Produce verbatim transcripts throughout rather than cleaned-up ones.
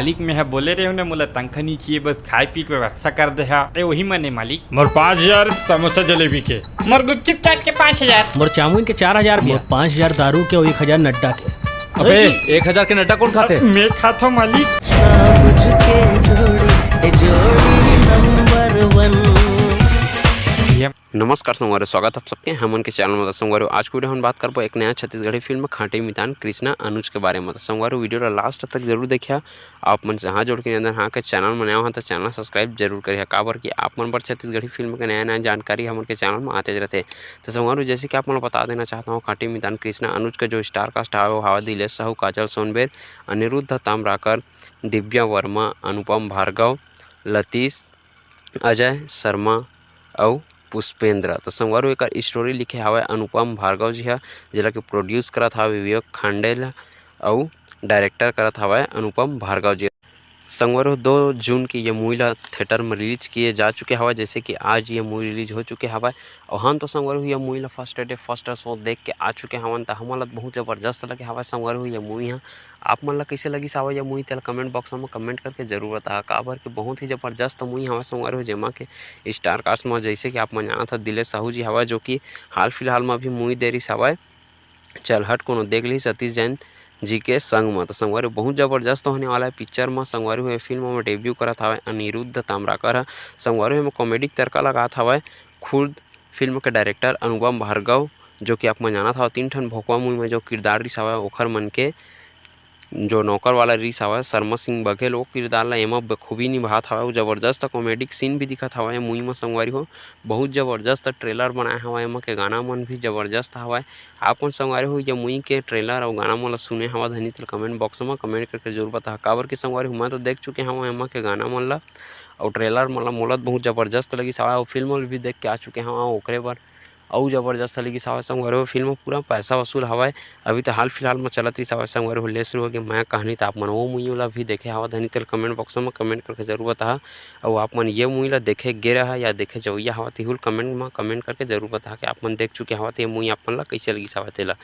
मालिक, मैं ह बोले रहे हूँ ना, मोला तनखा नी चाहिए, बस खाए पी के व्यवस्था कर दे हा। ए, वही मने मालिक। मोर पाँच हजार समोसा जलेबी के। मोर गुपचुप चाट के पाँच हजार। मोर चाउमीन के चार हजार भी मोर है। पाँच हजार दारू के और एक हजार नड्डा के। अबे, एक हजार के नड्डा कौन खाते? मैं खाता हूँ मालिक। ये नमस्कार संगवारी, स्वागत आप सबके हमन के चैनल में। संगवारी, आज के वीडियो हम बात करबो एक नया छत्तीसगढ़ी फिल्म खाटी मितान कृष्णा अनुज के बारे में। तो संगवारी, वीडियो ला लास्ट तक जरूर देखिया। आप मन से हाथ जोड़ के निवेदन, हाँ के चैनल में नया हो तो चैनल सब्सक्राइब जरूर करिहा, काबर कि आप मन बर छत्तीसगढ़ी फिल्म के नया नया जानकारी हमन के चैनल में आते रहते। तो संगवारी, जैसे कि आप मन ला बता देना चाहता हूँ, खाटी मितान कृष्णा अनुज के जो स्टार कास्ट हवे, वो हवा दिलेश साहू, काजल सोनबेर, अनिरुद्ध ताम्राकर, दिव्या वर्मा, अनुपम भार्गव, लतीश, अजय शर्मा अउ पुष्पेंद्र। तो संगवारी, एकर स्टोरी लिखे हवय अनुपम भार्गव जी ह, जेला के प्रोड्यूस करत हवय विवेक खांडेल अउ डायरेक्टर करत हवय अनुपम भार्गव जी। संगवारी, दो जून के ये मूवी ला थिएटर में रिलीज किए जा चुके हवय, जैसे कि आज ये मूवी रिलीज हो चुके हवय। अउ हम तो संगवारी, ये मूवी ला फर्स्ट डे फर्स्ट शो देख के आ चुके हवन, त हमन ला बहुत जबरदस्त लगे हवय संगवारी, ये मूवी ह। आप मन ला कइसे लगिस हवय ये मूवी, तेला कमेंट बॉक्स में कमेंट करके जरूर बताहा, काबर कि बहुत ही जबरदस्त मूवी हवय संगवारी हो, जेमा के स्टार कास्ट में जैसे कि आप मन जानत हव, दिलेश साहू जी हवय, जो कि हाल फिलहाल में अभी मूवी दे रिस हवय चल हट कोनो देख लिही सतीश जैन जी के संग में। तो संगवारी, बहुत जबरदस्त होने वाला है पिक्चर में। संगवारी हो, ये फिल्म में डेब्यू करत हवय अनिरुद्ध ताम्राकर ह। संगवारी हो, एमे कॉमेडी के तड़का लगात हवय खुद फिल्म के डायरेक्टर अनुपम भार्गव, जो कि आप मन जानत हव, तीन ठन भोकवा मूवी में जो किरदार रिस हवय, ओखर मन के जो नौकर वाला रिस हवय, शर्मा सिंह बघेल, वो किरदार ला एमा बखूबी निभात हवय। वो जबरदस्त कॉमेडी के सीन भी दिखत हवय मूवी में संगवारी हो। बहुत जबरदस्त ट्रेलर बनाए हवय, एमा के गाना मन भी जबरदस्त हवय। आप मन संगवारी हो, ये मूवी के ट्रेलर अउ गाना मन ला सुने हवा धनी, तेला कमेंट बॉक्स में कमेंट करके जरूर बताहा, काबर कि संगवारी हो, मैं तो देख चुके हवं एमा के गाना मन ला, अउ ट्रेलर मन ला मोला बहुत जबरदस्त लगिस हवय, अउ फिल्म भी देख के आ चुके हवं, ओकरे बर अउ जबरदस्त लगिस हवय संगवारी हो। फिल्म पूरा पैसा वसूल हवय, अभी तो हाल फिलहाल में चलत रिस हवय संगवारी हो, ले शुरू होगे मया कहानी, त आप मन वो मूवी ला भी देखे हवा धनी, तेला कमेंट बॉक्स में कमेंट करके जरूर बताहा। अउ आप मन ये मूवी ला देखे गे रहा या देखे जवइया हवा, तिहुल कमेंट में कमेंट करके जरूर बताहा कि आप मन देख चुके हवा, त ये मूवी आप मन ला कइसे लगिस हवा तेला।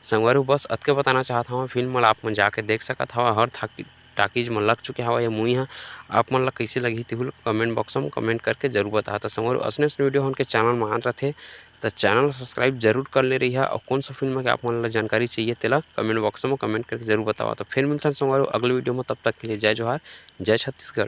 संगवारी हो, बस अतके बताना चाहत हवं, फिल्म ला आप मन जाके देख सकत हवा, हर थाकी टाकीज में लग चुके हवा ये मूवी ह। आप मन ला कइसे लगही, तिहुल कमेंट बॉक्स में कमेंट करके जरूर बताहा। त संगवारी हो, असने असने वीडियो हमन के चैनल में आत रथे, त चैनल ला सब्सक्राइब जरूर कर ले रहिहा। अउ कौन सा फिल्म के आप मन ला जानकारी चाहिए, तेला कमेंट बॉक्स में कमेंट करके जरूर बतावा। त फिर मिलथन संगवारी हो अगले वीडियो में, तब तक के लिए जय जोहार, जय छत्तीसगढ़।